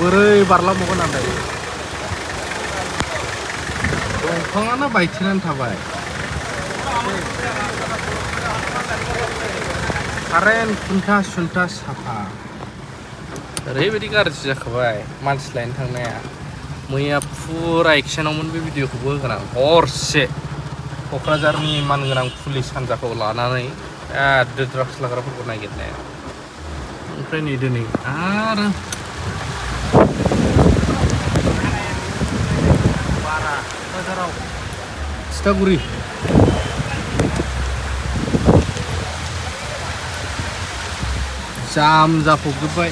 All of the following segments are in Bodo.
बोरै बारलांबावगोन आं दायो दंफाङानो बायथेनानै थाबाय कारेन्ट खुन्था सुन्था साफा ओरैबायदि गाज्रि जाखाबाय मानसि लायनो थांनाया मैया फुरा एक्सनावमोन बे भिडिअखौबो होगोन आं हरसे क'क्राझारनि मानगोनां पुलिस हान्जाखौ लानानै एकदम ड्राग्स लाग्राफोरखौ नागिरनाया ओमफ्राय नै दिनै आरो बारा क'क्राझाराव थिथागुरि जाम जाफबजोब्बाय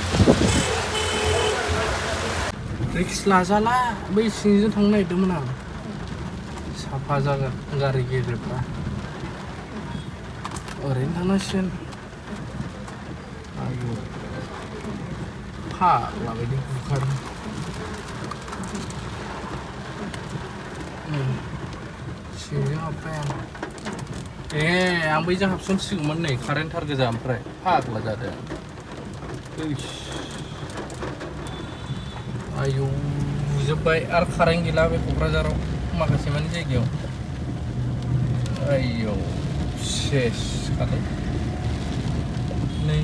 रिक्स लाजाला बै सिंजों थांनो नागिरदोंमोन आं साफा जागोन गारि गेजेरफ्रा ओरैनो थांनांसिगोन आयु फाग्ला बायदि बुखारो सिंजों हाबबाय आं आं बैजों हाबसनसिगौमोन नै कारेन्ट थार गोजा ओमफ्राय फाग्ला जादों आयौ बुजोब्बाय आरो कारेन्ट गैला बे क'क्राझाराव माखासे माने जायगायाव आयौ सेस खालै नै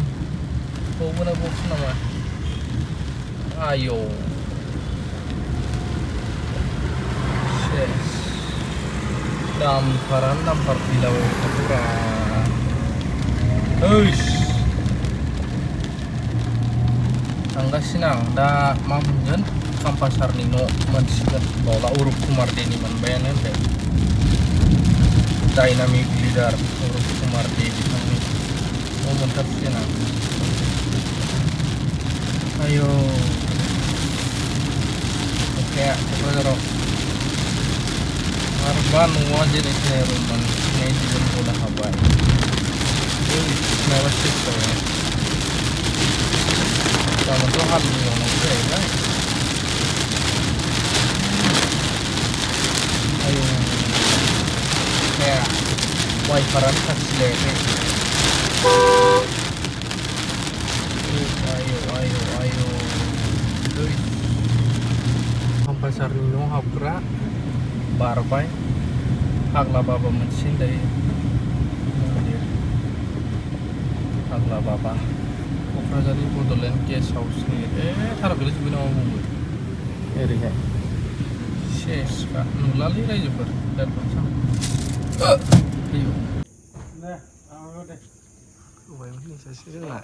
बावबोना बावसो नामा आयौ सेस दामफारानो दामफार फैलाबाय थाथ'ब्रा थांगासिनो आं दा मा मोनगोन काम्पासारनि न' मोनसिगोन बावला अरुप कुमार देनि मोनबायानो होनदों डायनामिक लिडार अरुप कुमार दे बिथांनि न' मोनथारसिगोन आं आयौ अखाया क'क्राझाराव आरोबा न'आ जेरै जेरै रुम मोनफिननाय दिहुन गनो हाबाय माबा सेस जाबाय गाबोनथ' हालुवावनांगौ जाहैबाय आयौ अखाया वाइफारानो खाथिलायाखै आयौ आयौ आयौ काम्पासारनि न' हाबग्रा बारबाय फाग्ला बाबा मोनसिगोन दायो फाग्ला बाबा क'क्राझारनि बड'लेण्ड गेस्ट हाउसनि थारा गोलैजोब्बाय नामा बुंबो ओरैहाय सेसखा नुलालै रायजोफोर बिराद बाथ्रा फैयो दे होबाय सासे जोंना